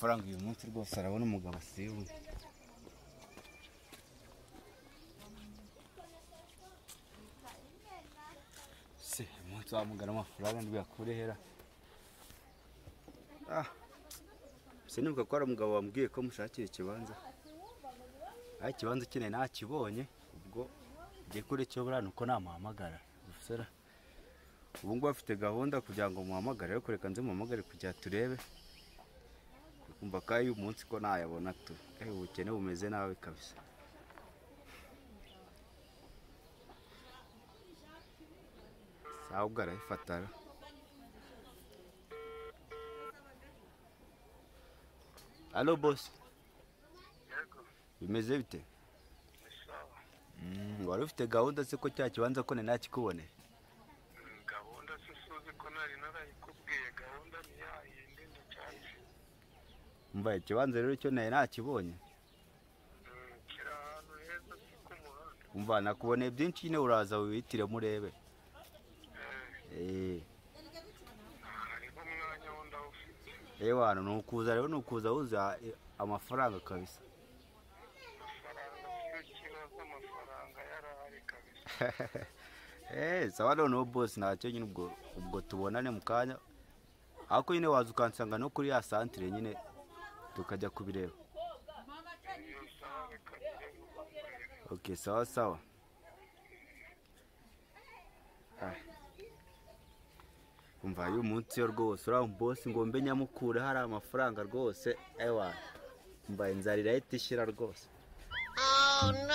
Amafaranga uyu munsi rwose arabona umugabo asiwe. Se umunsi wamugana amafaranga ndibuyakure hera. Ah. Sinibuka ko ari umugabo wambwiye ko mushakira ikibanza. Aho ikibanza ukeneye nakibonye, ubwo ngiye kure cyo buriya nuko namuhamagara. Ubusera ubu ngubu afite gahunda kugira ngo muhamagare, ariko reka nze muhamagare kugira turebe. Kumva ko uyu munsi ko nayabona tu. Ubukene bumeze nabi kabisa. Sawa ubwo arayifata. Allo boss. Yego. Bimeze bite? Sawa. Wari ufite gahunda se ko cya kibanza ko nakikubone? Gahunda se suzi ko nari narayikubwiye, gahunda ni yayindi ndacyayifite. Umva ikibanza rero cyo naye nakibonye. Kiri ahantu heza si ku muhanda. Umva nakuboneye byinshi nyine, uraza wihitire murebe. Hariho umwanya wo ndawufite. Ewana nukuza rero, nukuza uza amafaranga kabisa. Amafaranga siyo kibazo, amafaranga yarahari kabisa. Sawa noneho boss, ntacyo nyine ubwo tubonane mu kanya. Ariko nyine waza ukansanga no kuri ya centre nyine tukajya kubireba. Okay, sawa sawa. Umva uyu munsi yo rwose uriya boss ngo mbe nyamukure hari amafaranga rwose. Ewa umva inzara irahita ishira rwose. Oh no.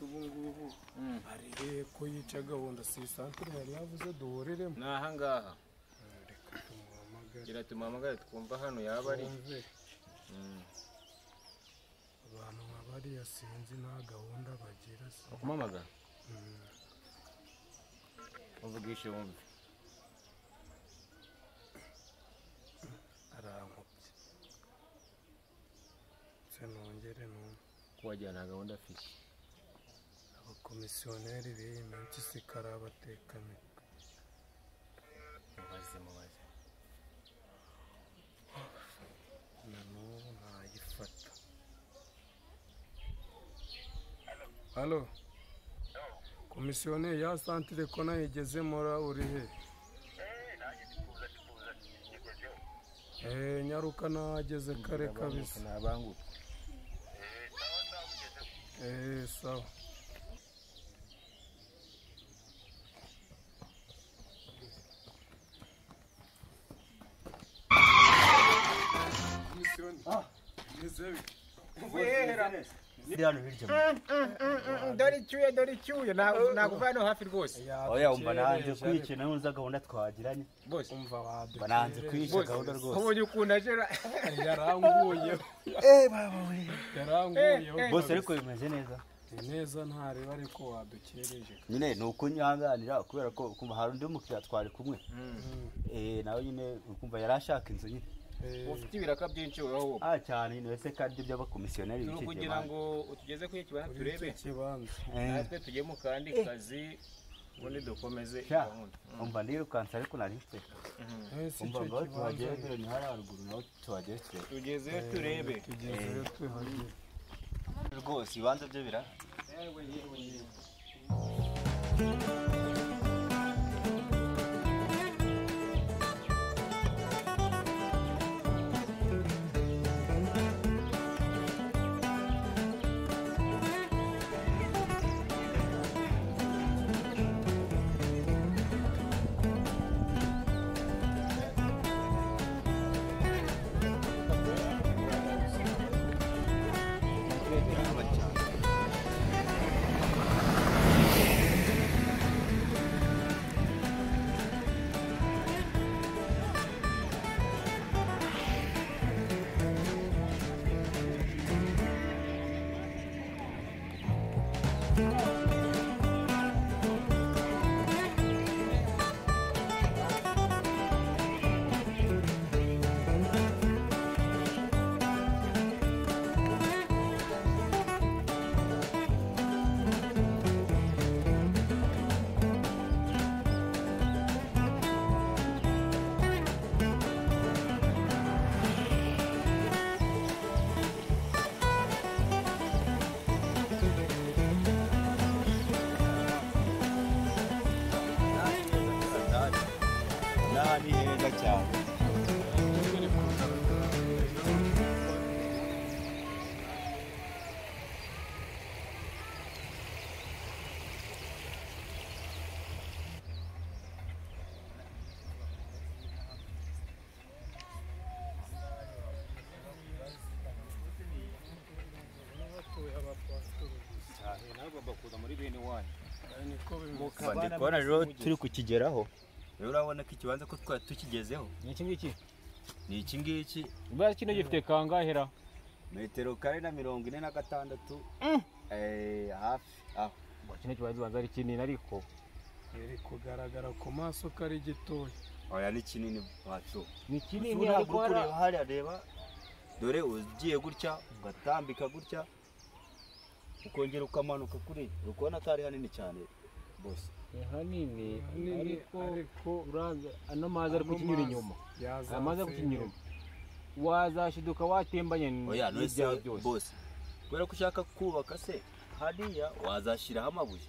Ubu ngubu ari ko yica gahunda si santere yari yavuze duhuriremo. Ni ahangaha. Reka tumuhamagare. Gira tumuhamagare twumva hano yaba ari. Abantu nka bariya sinzi nta gahunda bagira se. Ukumuhamagara? Uvugishe wumve. Arankubye. Se nongere numve. Ko wagira nta gahunda afite. Abakomisiyoneri b'iyi minsi sikarabatekamitwe. Mubaze mubaze. Na n'ubu ntayifata. Halo. Komisiyoneri ya santire ko nayigeze mora uri he? Nyaruka nahageze kare kabisa. Nabanguka. Sawa. Dore icyuya, dore icyuya, nakuva hano hafi rwose. Oya umva nanze kwikina nuza gahunda twagiranye. Bose umva wadukiye. Nanze kwisha gahunda rwose. Ubonye ukuntu ajera yaranguye. Baba we. Yaranguye. Bose ariko bimeze neza. Neza ntareba ariko wadukereje. Nyine nuko nyanganira kubera ko kumva hari undi mukiriya twari kumwe. Nawe nyine ukumva yarashaka inzu nyine. Ufite ibiraka byinshi wowe. Cyane nyine wese kandi by'abakomisiyoneri b'iki gihe. Kugira ngo utugeze kuri kibanza turebe. Natwe tujye mu kandi kazi ubundi dukomeze gahunda. Umva ndirukansa ariko nari mfite. Umva ngo tuhagere dore ni hari haruguru naho tuhagere turebe. Tugezeyo turebe. Tugezeyo tuhagere. Rwose ibibanza byo bira. Yewe yewe yewe. Ni heza cyane. Ndikubona rero turi kukigeraho. Rero urabona ko ikibanza ko twari tukigezeho. Ni iki ngiki? Ni iki ngiki. Ibara kino gifite kangahera? Metero kare na 46. Hafi aho. Kino kibanza banza ari kinini ariko biri kugaragara ku maso ko ari gitoya. Oya ni kinini wacu. Ni kinini ariko hariya reba. Dore ugiye gutya ugatambika gutya ukongera ukamanuka kuri ukubona ko ari hanini cyane bose. Hanini ariko uraza ano mazi ari kukinyura inyuma. Amazi ari kukinyura inyuma. Wazashiduka watembanye n'ibyawe byose. Bose. Kubera ko ushaka kubaka se hariya wazashyiraho amabuye.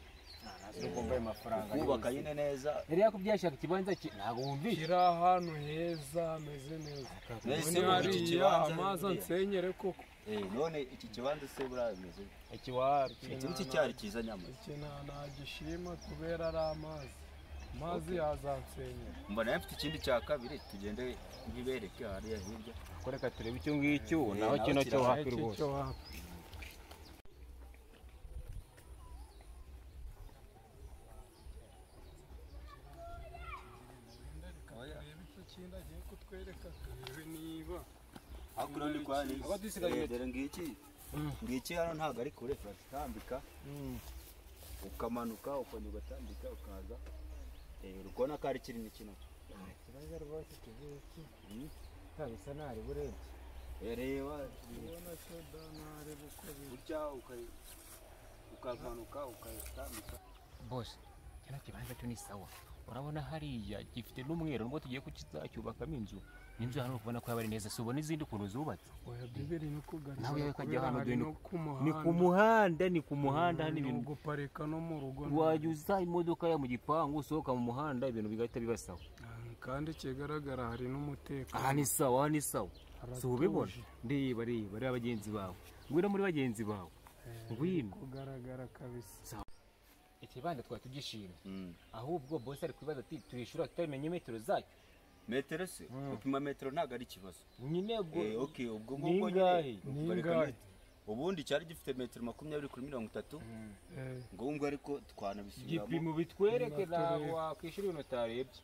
Kubaka nyine neza. Yari yakubyashaka ikibanza ntabwo wumvishe. Kiri ahantu heza hameze neza. Nese iki kibanza amazi ansenyere koko. None iki kibanza se burameze. Ikiwari iki ni cyari kiza nyamaze. Iki nagishima kubera ari amazi. Amazi yazansenyera. Mbona mfite ikindi cya kabiri tugende nkibereke hariya hirya. Koreka turebe icyo ngicyo naho kino cyo hafi rwose. Dore ngiki ngiki hano ntabwo ari kure turatambika ukamanuka ukongera ugatambika ukaza urukona ko ari kinini kino ikibazo rwose kivuye iki bisa nari burebye reba gutya ukamanuka ukatambika bose kino kibanza cyo ni sawa. Urabona hariya gifite n'umweru nubwo tugiye kukizacyubakamo inzu. N'inzu hano kubona ko yabari neza subona izindi kuntu zubatse. Oya bibiri no kugaragara. Nawe yawe kajya hano ni ku muhanda ni ku muhanda hano ibintu guparika no mu rugo. Wajya imodoka ya mu gipangu usohoka mu muhanda ibintu bigahita bibasawa. Kandi kigaragara hari n'umutekano. Aha ni sawa ni sawa. Si ubibona ndeba reba reba bagenzi bawe. Ngwino muri bagenzi bawe. Ngwino kugaragara kabisa. Ikibanza twari tugishimye ahubwo boss ari kwibaza ati turishura tutamenye metero zacyo. Metero se gupima metero ntago ari ikibazo nyine ubwo okay ubwo ngubwo nyine ubundi cyari gifite metero 20 kuri 30 ngo ngo ariko twanabisubiramo igipimo bitwereke ntabwo wakwishyura ibintu utarebye.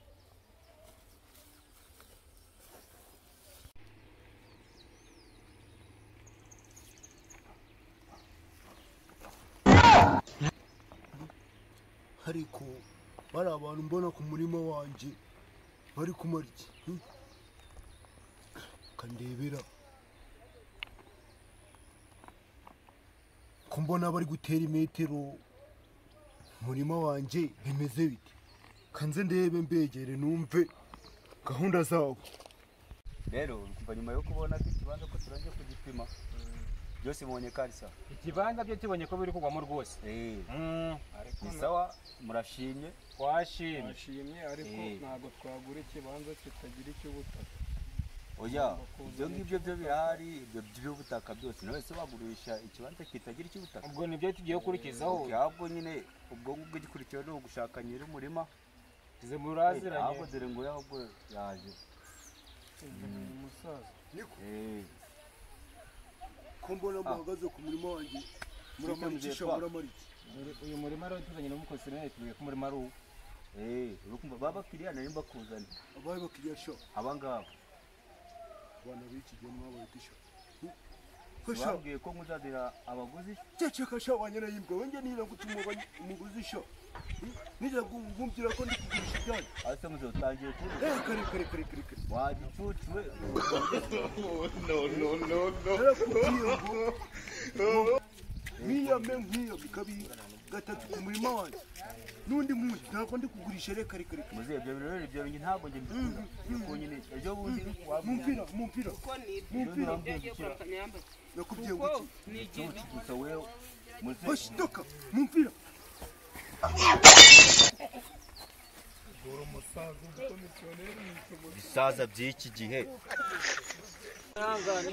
Ariko bari abantu mbona ku murima wanje bari kumara iki kandebera ko mbona bari gutera imetero murima wanje bimeze bite kanze ndebe mbegere numve gahunda zabo. Rero kuva nyuma yo kubona ko ikibanza ko turangiye kugipima byose mubonye ko ari sawa. Ikibanza byo tubonye ko biri kugwamo rwose. Ni sawa murashimye twashimye ariko ntabwo twagura ikibanza kitagira icy'ubutaka. Oya ibyo ngibyo byo birahari ibyo by'ubutaka byose nawe se bagurisha ikibanza kitagira icy'ubutaka. Ubwo nibyo tugiye gukurikizaho. Ahubwo nyine ubwo ngubwo gikurikiwe no gushaka nyiri umurima tuze muraziranye. Ahubwo dore ngo ahubwo yaje umusaza niko ko mbona muhagaze ku murima wanjye muramarikisha muramariki. Uyu murima rero tuzanye n'umukozi nawe tuvuye ku murima ari uwo. Urukumva baba bakiriya nari mbakuzanye. Abaye bakiriya sho. Aba ngaba. Bana b'iki gihe mwabaye kisha. Wabwiye ko muzadira abaguzi ceceka sha wanyana yimbwa wenge nira gutuma umuguzi sha nija gumbira ko ndi kugurisha ibyanyu ase muze utangiye kuri kare kare kare kare kare wagicucuwe No no no no. Mwiyame nkwiyo kabiri gatatu ku murima wanjye n'undi munsi ntabwo ndi kugurisha reka reka reka muze ibyo birori ibyo bintu ntabwo njye mbikunda kuko nyine ejo bundi mumpira mumpira mumpira nakubwiye ngo iki gusa wewe muze hoshitoka mumpira bisaza by'iki gihe Ihangane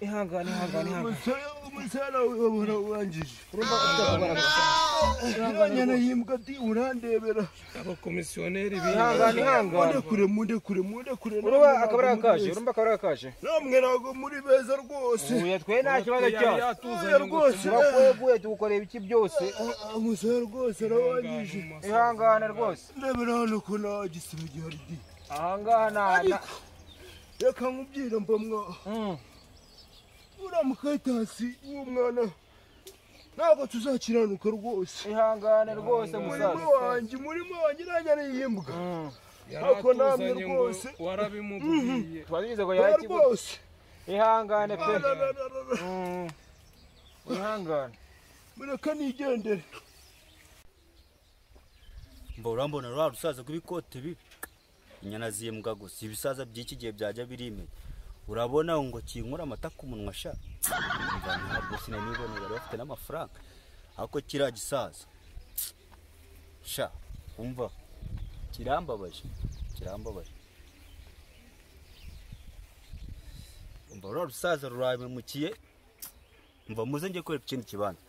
ihangane ihangane. Umusara wabona urangije. Ihangane yimbwa ati urandebera. Abakomisiyoneri Ihangane ihangane. Mundekure mundekure mundekure. Urumva akabara kaje, urumva akabara kaje. Namwe ntabwo muri beza rwose. Uya twe nta kibazo cyacu. Rwose Turakweguye tugukorera ibiki byose. Umusara rwose arabangije. Ihangane rwose. Ndebera hano ko nta gisebe gihari di. Ahangaha nta reka nkubwire mbamwa. Uriya mukatasi w'uwo mwana ntabwo tuzakiranuka rwose. Ihangane rwose musaza. Umurima wanjye nanjye ariyimbwa. Ariko namwe rwose warabimubwiye. Twabize ngo yaki rwose. Ihangane pe. Ihangane. Mureka nigendere. Mba urambona rwa rusaza rw'ibikote bibi. Inyana zimbwa gusa ibisaza by'iki gihe byajya birimenya. Urabona ngo kinkura amata ku munwa sha. Ntabwo sinanibonera bari bafite n'amafaranga. Ariko kiriya gisaza sha umva kirambabaje kirambabaje. Umva rwa rusaza ruramemukiye. Umva muze njye kwereka ikindi kibanza.